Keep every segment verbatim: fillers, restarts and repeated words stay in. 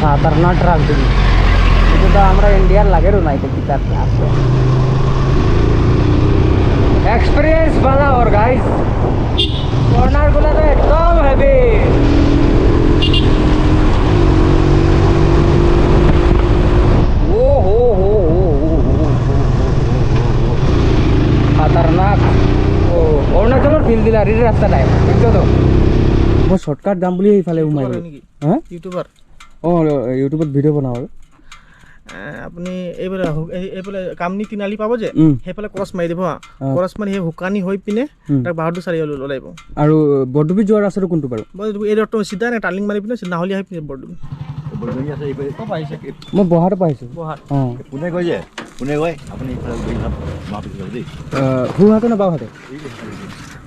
খাতারনাক ট্রাক যদি, এটা তো আমরা ইন্ডিয়ার লাগেরও নাই, এটা কিতার ট্রাক? এক্সপিরিয়েন্স বালা ওর, গাইস। কর্নার গুলা তো একদম হেভি। ও হো হো হো হো হো। খাতারনাক। ও, অরুণাচলর ফিল দিলা রে রাস্তাটায়, বুঝছো তো? মই শর্টকাট যাম বুলি এইফালে সোমাই গেলো। নেকি? হ্যাঁ? YouTuber। অ, YouTubeত ভিডিঅ' বনাওঁ আৰু। এ, আপুনি এইফালে হু-, এই-, এইফালে কামনি তিনিআলি পাব যে, উম। সেইফালে ক্ৰছ মাৰি দিব, হা। অ। ক্ৰছ মাৰি সেই শুকানী হৈ পিনে উম। তাক বাহাদুৰ চাৰিআলি ওলাই আহিব। আৰু বৰডুবি যোৱাৰ ৰাস্তাটো কোনটো বাৰু? মই এইটো, এই ৰডটো চিধা নে টাৰ্ণিং মাৰি পিনে চিধা নাহলি আহি পিনে বৰডুবি। বৰডুবি আছে, এইফালে। ক'ৰ পৰা আহিছে? মই বহাৰৰ পৰা আহিছোঁ। বহাত। অ। কোনে কয় যে? কোনে কয়? আপুনি এইফালে গৈ থাকক, মাফ কৰি দেই। আ, সোঁহাতে নে বাওঁহাতে? এই যে,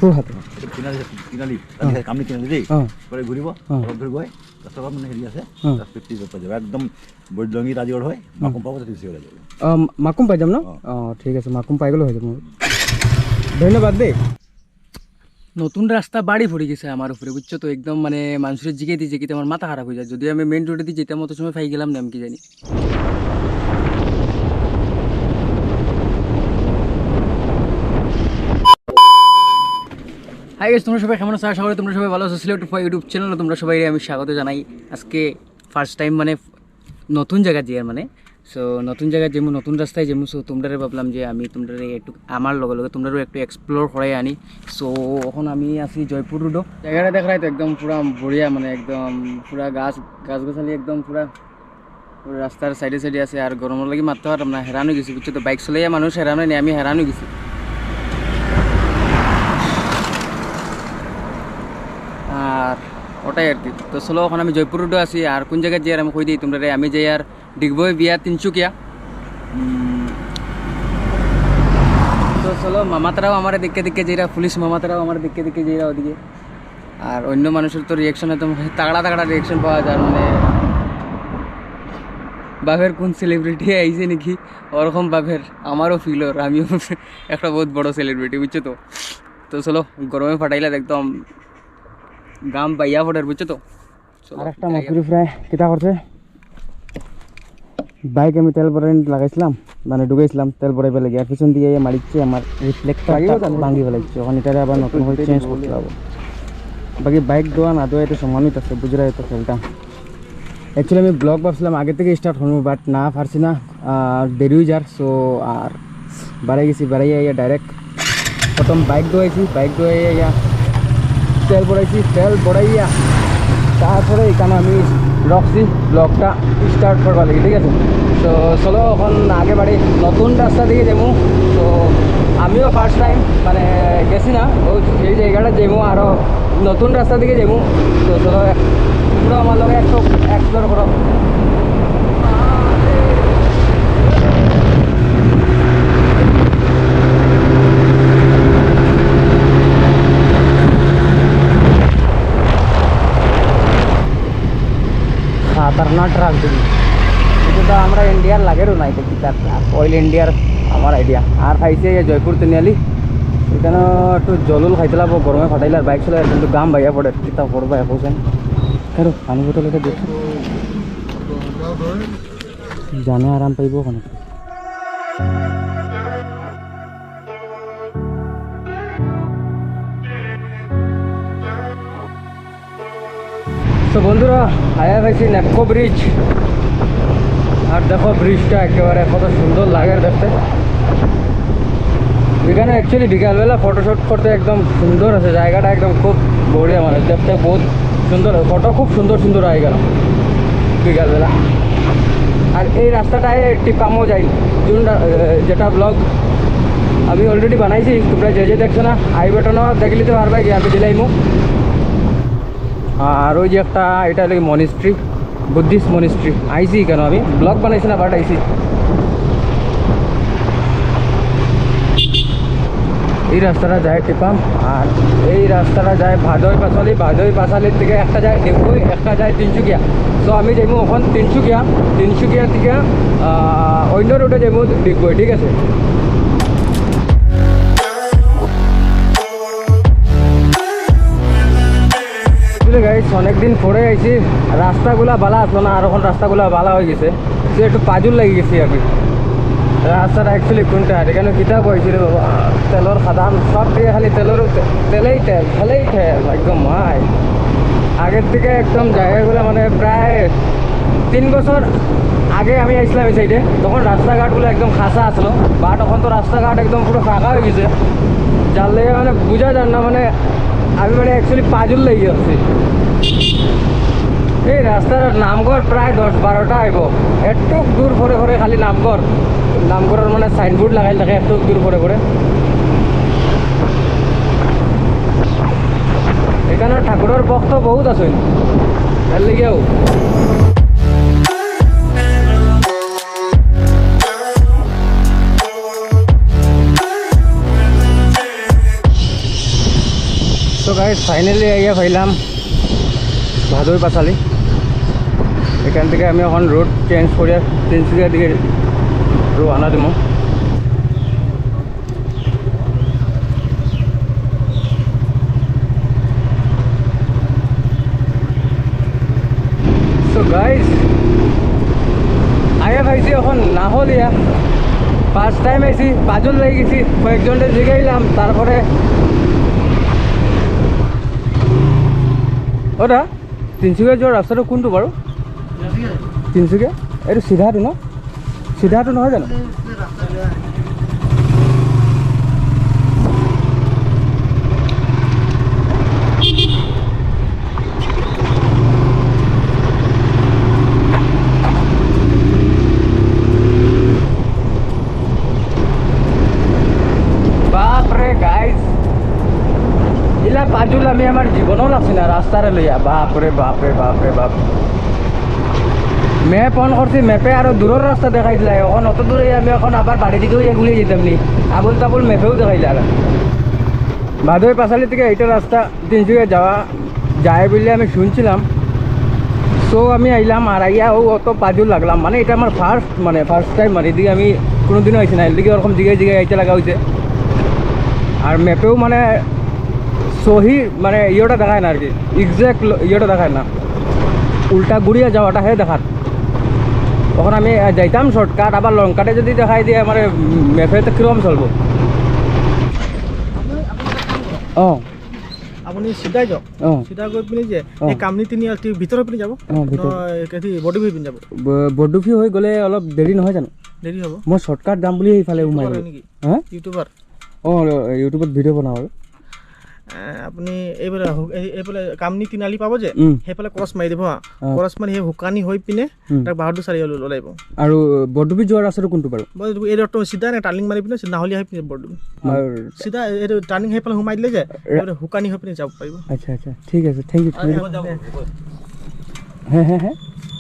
সোঁহাতে। এইটো তিনিআলি, তিনিআলি, অ। কামনি তিনিআলি দেই। অ। এইফালে ঘূৰিব, অ। অলপ দূৰ গৈ, দহ টকা মানে হেৰি আছে, অ। দহ ফিফটি পাই যাব। একদম বৈদ্যংগী ৰাজগড় হৈ, অ। মাকুম পাব, তাতে গুচি গ'লে যাব। অ, মাকুম পাই যাম ন? অ। অ, ঠিক আছে, মাকুম পাই গ'লে হৈ যাব। ধন্যবাদ দেই। নতুন রাস্তা বাড়ি পড়ে গেছে আমার উপরে, বুঝছো তো? একদম মানে মানুষের জিগেদি জিগেদি আমার মাথা খারাপ হয়ে যায়। যদি আমি মেইন রোডেদি যেতাম, অত সময় পাই গেলাম না আমি, কি জানি। হাই গাইস, তোমরা সবাই কেমন আছো? আশা করি তোমরা সবাই ভালো আছো। সিলেট টু ফাইভ YouTube চ্যানেলে তোমরা সবাই আমি স্বাগত জানাই। আজকে ফার্স্ট টাইম মানে নতুন জায়গা যাইয়ার মানে। সো নতুন জায়গা যেমন নতুন রাস্তায় যেমন, সো তোমরারে ভাবলাম যে আমি তোমরারে একটু আমার লগে লগে তোমরারেও একটু এক্সপ্লোর করাই আনি। সো এখন আমি আছি জয়পুর রোডও। জায়গাটা দেখরায় তো একদম পুরা বড়িয়া, মানে একদম পুরা গাছ, গাছ গাছালি একদম পুরা, পুরা রাস্তার সাইডে সাইডে আছে। আর গরমর লাগি মাততে পারলাম না, হেরান হয়ে গেছি, বুঝছো তো? বাইক চলাইয়া মানুষ হেরান হয় না, আমি হেরান হয়ে গেছি। আর ওটাই আর কি। তো চলো, এখন আমি জয়পুর রোডও আছি। আর কোন জায়গায় যাইয়ার আমি কই দিই তোমরারে, আমি যাইয়ার ডিগবই বিয়া তিনচুকিয়া। উম, তো চলো, মামাতারাও আমার দিকে দিকে যাইরা, পুলিশ মামাতারাও আমার দিকে দিকে যাইরা ওদিকে। আর অন্য মানুষের তো রিয়াকশন একদম তাগড়া তাগড়া রিয়াকশন পাওয়া যায়, মানে বাপের কোন সেলিব্রিটি আইছে নাকি ওরকম বাপের। আমারও ফিল ওর, আমিও একটা বহুত বড় সেলিব্রিটি, বুঝছো তো? তো চলো, গরমে ফাটাইলার একদম গাম বাইয়া ফোটের, বুঝছো তো? চলো, আর একটা যাই। মকুরি ফ্রাই কিতা করছে? বাইক আমি তেল ভরাই লাগাইছিলাম, মানে ঢুকাইছিলাম, তেল ভরাই পেলে গিয়ার পিছন দিয়ে মারিচ্ছে, আমার রিফ্লেক্টরটা ভাঙি ফেলাইছে। এখন এটারে আবার নতুন করে চেঞ্জ করতে হবে। বাকি বাইক ধোয়া না ধোয়া এটা সমানই আছে, বুঝরায় তো খেলটা। অ্যাকচুয়ালি আমি ব্লগ ভাবছিলাম আগে থেকে স্টার্ট করবো, বাট না পারছি না, আর দেরি হয়ে যার। সো আর বাড়াই গেছি, বাড়াইয়া আইয়া ডাইরেক্ট প্রথম বাইক ধোয়াইছি, বাইক ধোয়াইয়া আইয়া তেল ভরাইছি, তেল ভরাইয়া তারপরে এখানে আমি রকছি ব্লগটা স্টার্ট করবার লাগি, ঠিক আছে? তো চলো, এখন আগে বাড়ি নতুন রাস্তা দিয়ে যাবো। তো আমিও ফার্স্ট টাইম মানে গেছি না, ওই এই জায়গাটা যাবো, আরও নতুন রাস্তা দিকে যাবো। তো চলো, তোমরা আমার লগে একটু এক্সপ্লোর করো। খাতারনাক ট্রাক যদি, এটা তো আমরা ইন্ডিয়ার লাগেরও নাই, এটা কিতার ট্রাক? অল ইন্ডিয়ার আমার আইডিয়া। আর খাইছে এই জয়পুর তিনিআলি, এখানে একটু জলুল খাইতে লাগবো, গরমে ফাটাইলার বাইক চলে, কিন্তু গাম বাইয়া পড়ে, কিতা করবা এখন? কেন পানি বোতল এটা দেখো, জানে আরাম পাইবো ওখানে। তো বন্ধুরা, আয়া পাইছি নেপকো ব্রিজ। আর দেখো ব্রিজটা একেবারে কত সুন্দর লাগে দেখতে। এখানে অ্যাকচুয়ালি বিকালবেলা ফটোশুট করতে একদম সুন্দর আছে, জায়গাটা একদম খুব বড়িয়া, মানে দেখতে বহুত সুন্দর, ফটো খুব সুন্দর সুন্দর আয় গেল বিকালবেলা। আর এই রাস্তাটায় টিপামও যাই, জুন রা-, এ, যেটা ব্লগ আমি অলরেডি বানাইছি, তোমরা যে যে দেখছো না, আই বাটনও দেখলে তো পারবে কি আমি দিলাইমু। আর ওই যে একটা, এটা হলো মনিস্ট্রি, বুদ্ধিস্ট মনিস্ট্রি। আইছি কেন আমি ব্লগ বানাইছি না, বাট আইছি। এই রাস্তাটা যায় টিপাম, আর এই রাস্তাটা যায় ভাদই পাঁচালি, ভাদই পাঁচালির থেকে একটা যায় ডিগবই, একটা যায় তিনচুকিয়া। তো আমি যাইমু এখন তিনচুকিয়া, তিনচুকিয়া থেকে, আহ, অন্য রোডে যাইমু ডিগবই, ঠিক আছে? বুঝলে গাইস, অনেকদিন পরে আইছি, রাস্তাগুলা বালা আসলো না, আর এখন রাস্তাগুলা বালা হয়ে গেছে। তো একটু পাজুর লাগি গেছি আমি। রাস্তাটা অ্যাকচুয়ালি কোনটা, এখানে কিতা কইছি রে বাবা, তেলর খাদান, সব দিকে খালি তেলর তে-, তেলেই তেল, তেলেই তেল, একদম মাই। আগের থেকে একদম জায়গাগুলো মানে প্রায় তিন বছর আগে আমি আইছিলাম এই সাইডে, তখন রাস্তাঘাটগুলো একদম খাসা আসলো, বাট এখন তো রাস্তাঘাট একদম পুরো ফাঁকা হয়ে গেছে। যার লেগে মানে বোঝা যার না, মানে আমি মানে অ্যাকচুয়ালি পাজুর লাগি যাচ্ছি। এই রাস্তার নামঘর প্রায় দশ বারোটা আইব, একটু দূর পরে পরে খালি নামঘর, নামঘরের মানে সাইনবোর্ড লাগাইল থাকে একটু দূর পরে পরে। এখানে ঠাকুরের ভক্ত বহুত আছে, এর লেগেও। তো গাইস, ফাইনালি আইয়া পাইলাম ভাদই পাঁচালি। এখান থেকে আমি এখন রোড চেঞ্জ করিয়া তিনসুকিয়ার দিকে রওনা দিমু। So guys, আইয়া পাইছি এখন নাহলিয়া। ফার্স্ট টাইম আইছি, পাজুর লাগি গেছি, কয়েকজনকে জিগাইলাম, তারপরে ওটা তিনসুকিয়া যাওয়ার রাস্তাটা কোনটো বাৰু? তিনসুকিয়া? এইটো চিধাটো ন? চিধাটো নহয় জানো? বাপরে গাইস, ইলা পাজুল আমি আমার জীবনও লাগছি না রাস্তারে লইয়া। বাপরে, বাপরে, বাপরে, বাপ। ম্যাপ অন করছি, ম্যাপে আরো দূরের রাস্তা দেখাই দিলাই। এখন অত দূরে আমি এখন আবার বাড়ি দিকেও ঘুরে যেতাম নি, আবুল তাবুল ম্যাপেও দেখাই দিলা। ভাদই পাঁচালি থেকে এইটা রাস্তা তিনসুকিয়া যাওয়া যায় বলে আমি শুনছিলাম। সো আমি আইলাম, আর আইয়া ও অত পাজুল লাগলাম। মানে এটা আমার ফার্স্ট, মানে ফার্স্ট টাইম, মানে এদিকে আমি কোনোদিনও আইছি না, এদিকে ওরকম জিগাই জিগাই আইতে লাগা হয়েছে। আর ম্যাপেও মানে সহি মানে ইয়েটা দেখায় না আর কি, এক্স্যাক্ট ইয়েটা দেখায় না, উল্টা ঘুরিয়া যাওয়াটা হে দেখার। এখন আমি আহ, যাইতাম শর্টকাট, আবার লং কাটে যদি দেখাই দিয়ে আমার ম্যাপে তো কিরকম চলবো? অ। আপুনি চিধাই যাওক। অ। চিধা গৈ পিনি যে অ। এই কামনি তিনিআলি ভিতৰৰ পিনে যাব। অ, ভিতৰত। নহয়, এইটো বৰডুবি পিনে যাব। ব-, বৰডুবি হৈ গ'লে অলপ দেৰি নহয় জানো? দেৰি হ'ব। মই শ্বৰ্টকাট যাম বুলি সেইফালে সোমাই ইউটিউবাৰ গ'লো। নেকি? হা? ইউটিউবাৰ। অ, YouTubeত ভিডিঅ' বনাওঁ আৰু। এ, আপুনি এইফালে আহক, এই-, এইফালে কামনি তিনিআলি পাব যে, উম। সেইফালে ক্ৰছ মাৰি দিব হা। অ। ক্ৰছ মাৰি সেই শুকানী হৈ পিনে উম। তাক বাহাদুৰ চাৰিআলি ওলাই আহিব। আৰু বৰডুবি যোৱা ৰাস্তাটো কোনটো বাৰু? বৰডুবি এই ৰোডটো চিধা নে টাৰ্ণিং মাৰি পিনে চিধা নাহলীয়া হৈ পিনে বৰডুবি। আৰু চিধা এইটো টাৰ্ণিং সেইফালে সোমাই দিলে যে, ৰা- এইফালে শুকানী হৈ পিনে যাব পাৰিব। আচ্ছা, আচ্ছা, ঠিক আছে, থেংক ইউ, থেংক ইউ। হে, হে, হে?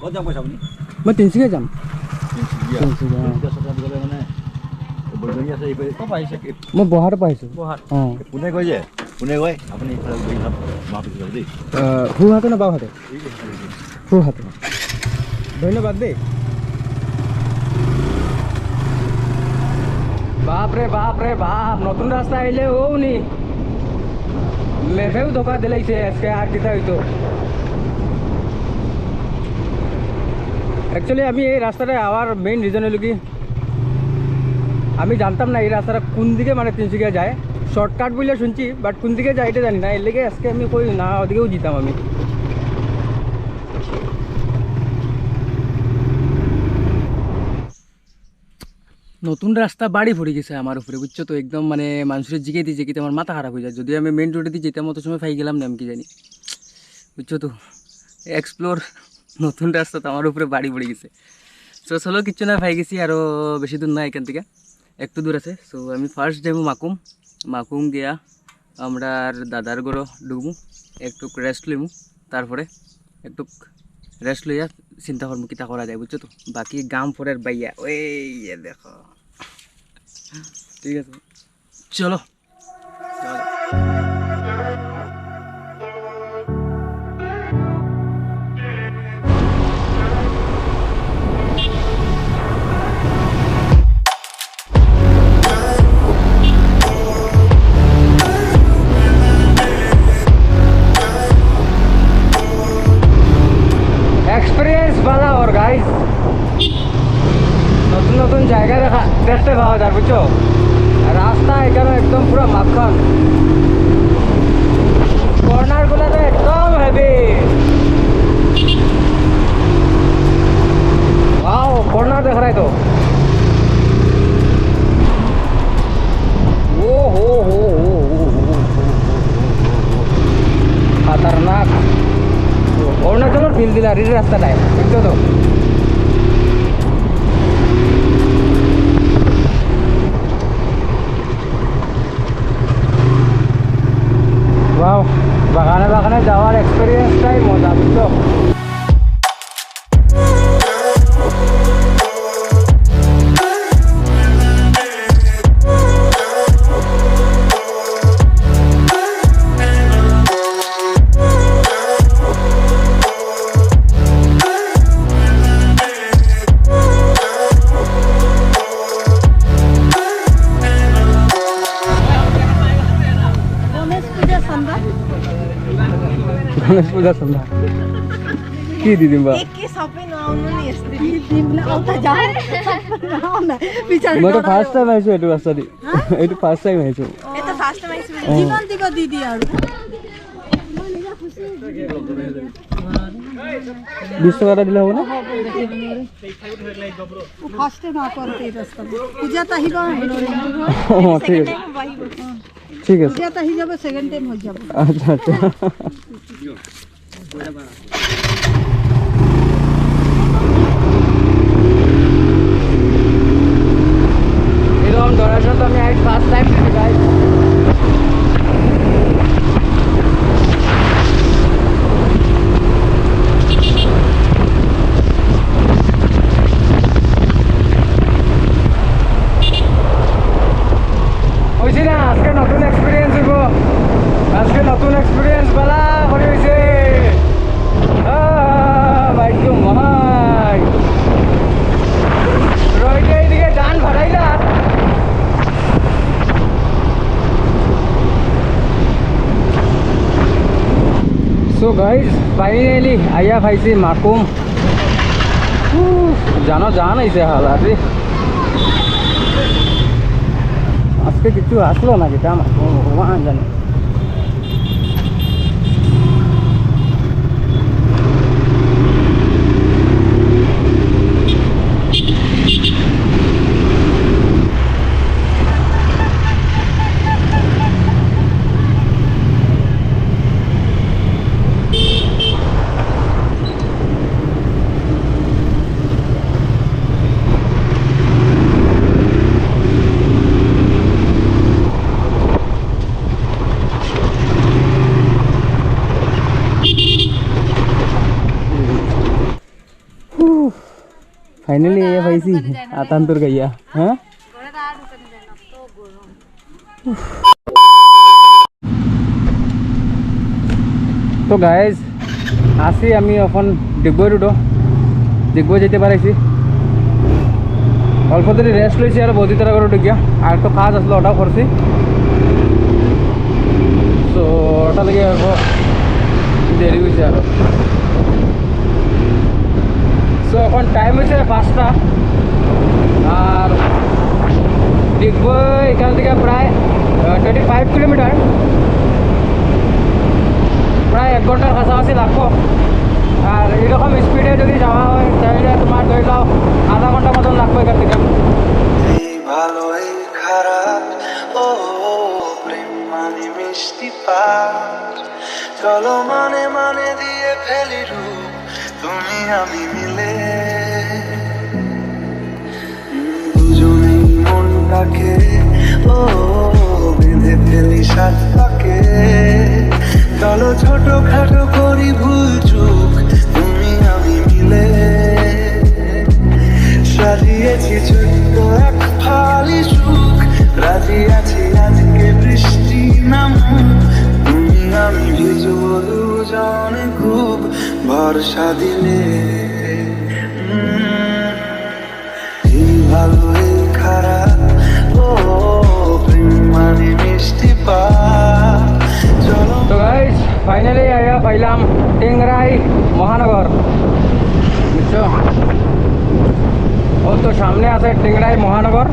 ক'ত যাম কৈছে আপুনি? মই তিনিচুকীয়া যাম। তিনিচুকীয়া। তিনিচুকীয়া, অ। তিনিচুকীয়া চহৰত গ'লে মানে বৰডুবি আছে, এইফালে ক'ৰ পৰা আহিছে? মই বৰহাটৰ পৰা আহিছোঁ। বৰহাট। অ। কোনে কয় যে? কোনে কয়? আপুনি এইফালে ঘূৰি যাওক, মাৰ পিছত দেই। আহ, সোঁহাতে নে বাওঁহাতে? সোঁহাতে। ধন্যবাদ দেই। বাপ রে বাপ রে বাপ, নতুন রাস্তা আইলে ও নি। ম্যাপেও ধোকা দিলাইছে আজকে, আর কিতা হইতো। Actually আমি এই রাস্তাটা আওয়ার মেইন রিজন হইল কি, আমি জানতাম না এই রাস্তাটা কোন দিকে মানে তিনচুকিয়া যায়। শর্টকাট বলে শুনছি, বাট কোন দিকে যায় এটা জানি না। এর লেগে আজকে আমি কই না, ওদিকেও যেতাম আমি। নতুন রাস্তা বাড়ি পড়ি গেছে আমার উপরে, বুঝছো তো? একদম মানে মানুষের জিগে দিয়ে জিগে আমার মাথা খারাপ হয়ে যায়। যদি আমি মেইন রোডে দিয়ে যেতাম, অত সময় পাই গেলাম না আমি, কি জানি, বুঝছো তো? এক্সপ্লোর নতুন রাস্তা তো আমার উপরে বাড়ি পড়ি গেছে। তো চলো, কিচ্ছু না, পাই গেছি, আরও বেশি দূর না এখান থেকে, একটু দূর আছে। তো আমি ফার্স্ট যাইমু মাকুম, মাকুম গিয়া আমরার দাদার ঘরো ঢুকমু, একটু রেস্ট লইমু, তারপরে একটু রেস্ট লইয়া চিন্তা করমু কিতা করা যায়, বুঝছো তো? বাকি গাম পরের বাইয়া, ওই যে দেখো, ঠিক আছে, চলো। নতুন নতুন জায়গা দেখা, দেখতে পাওয়া যায়, বুঝছো? রাস্তা এখানে একদম পুরো মাখন। কর্নার গুলো তো একদম হেভি। ওয়াও, কর্নার দেখা যায় তো। ও হো হো হো হো হো। খাতারনাক। অরুণাচলর ফিল দিলা রে রাস্তাটায়, বুঝছো তো? ওয়াও, বাগানে বাগানে যাওয়ার এক্সপিরিয়েন্সটাই মজা, বুঝছো? গণেশ পূজা সন্ধ্যা। গণেশ পূজা সন্ধ্যা। কি দিদিম বা? একে সবে না, অন্য নিয়ে এসছে। কি দিম না, ওটা যাও। না, বিচার মই তো করো। ফার্স্ট টাইম আইছো এইটো ৰাস্তা দি। হা? এইটো ফাৰ্স্ট টাইম আইছো। এটা ফার্স্ট টাইম আইছো। অ। যিমান দিব দি দি আৰু। বিশ টকা এটা দিলে হ'ব না? ফার্স্ট টাইম আকৌ এই ৰাস্তা। পূজাত আহিবা। অ, ঠিক আছে। ঠিক আছে। পূজাত আহি যাব, ছেকেণ্ড টাইম হৈ যাব। আচ্ছা, আচ্ছা। এরকম ডরাশন তো আমি আজ ফার্স্ট টাইম দেখি, গাইস। অইছে না, আজকে নতুন এক্সপিরিয়েন্স অইব। আজকে নতুন এক্সপিরিয়েন্স বালা করি অইছে। আহ, ভাই তো ভাই। রইতে এইদিকে জান ফাটাইলা। So guys, finally আইয়া পাইছি মাকুম। উফ, জানো জান আইছে হালা রে। আজকে কিছু আসলো না কিতা মাকুম, ভগবান জানে। ফাইনালি এ পাইছি আতান্তর গাইয়া, হ্যাঁ? তো গাইজ, আছি আমি এখন ডিগবৈ রোডো। ডিগবৈ যাইতে পারাইছি। অল্প দেরি রেস্ট লইছি আর বৌদি তারা করে ঢুকিয়া। আর তো কাজ আসলো, ওটাও করছি। তো ওটা লেগে অল্প দেরি অইছে আরো। So এখন টাইম অইছে পাঁচটা। আর ডিগবৈ এখান থেকে প্রায়, আহ, টোয়েন্টি ফাইভ কিলোমিটার, প্রায় এক ঘন্টার কাছাকাছি লাগবো। আর এরকম স্পিডে যদি যাওয়া হয়, তাহলে তোমার ধরে নাও আধা ঘন্টা মতন লাগবো এখান থেকে। এই ভালো এই খারাপ, ও প্রেম মানে মিষ্টি পার, চলো মনে মনে দিয়ে ফেলি রূপ তুমি আমি মিলে। দুজনেই মনটাকে, ও, বেঁধে ফেলি সাত পাকে। চলো ছোটখাটো করি ভুল চুক তুমি আমি মিলে। সাজিয়েছি ছোট্ট এক ফালি সুখ, রাজি আছি আজকে বৃষ্টি নামুক, তুমি আমি ভিজবো দুজনে খুব বর্ষা দিলে। উম, এই ভালো এই খারাপ, ও, প্রেম মানে মিষ্টি পার। চলো। তো গাইস, ফাইনালি আইয়া পাইলাম টেংরাই মহানগর, বুঝছো? সামনে আছে টেংরাই মহানগর,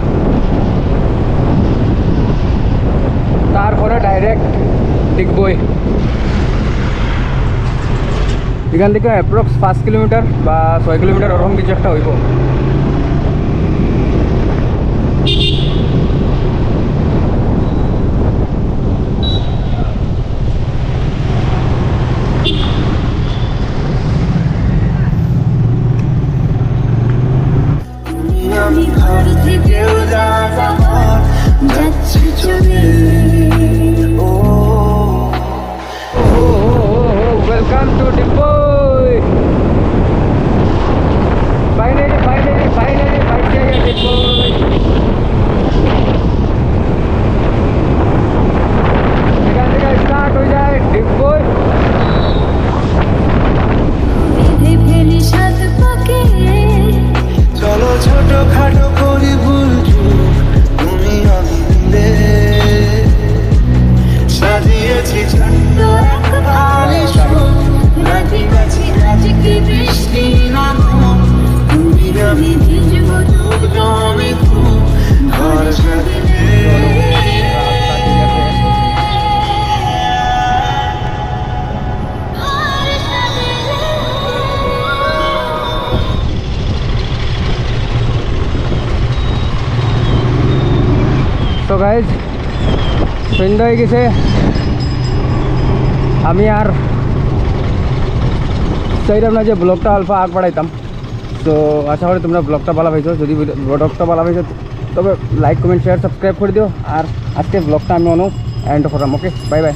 তারপরে ডাইরেক্ট ডিগবই। এখান থেকে অ্যাপ্রক্স পাঁচ কিলোমিটার বা ছয় কিলোমিটার, ওরকম কিছু একটা হইব। তুমি আমি ঘর থেকেও যা যাওয়ার, যাচ্ছি চলে। ও, ও, ও, ও, welcome to Dipoi. Finally, finally, finally, finally, Dipoi. এখান থেকে স্টার্ট হয়ে যায় ডিগবই। বেঁধে ফেলি সাত পাকে। চলো ছোটখাটো করি ভুল চুক, তুমি আমি মিলে। সাজিয়েছি ছোট্ট এক বালিশ, রাজি গাছি আজকে বৃষ্টি নামো। তুমি আমি ভিজবো দুজনে খুব, ভরসা দিলে। তো গাইজ, সন্ধ্যা হয়ে গেছে, আমি আর চাইলাম না যে ব্লগটা অল্প আগ বাড়াইতাম। তো আশা করি তোমরা ব্লগটা ভালা পাইছো। যদি ব্লগটা ভালা পাইছো, তবে লাইক, কমেন্ট, শেয়ার, সাবস্ক্রাইব করে দিও। আর আজকে ব্লগটা আমি অনো এন্ড করলাম। ওকে, বাই বাই।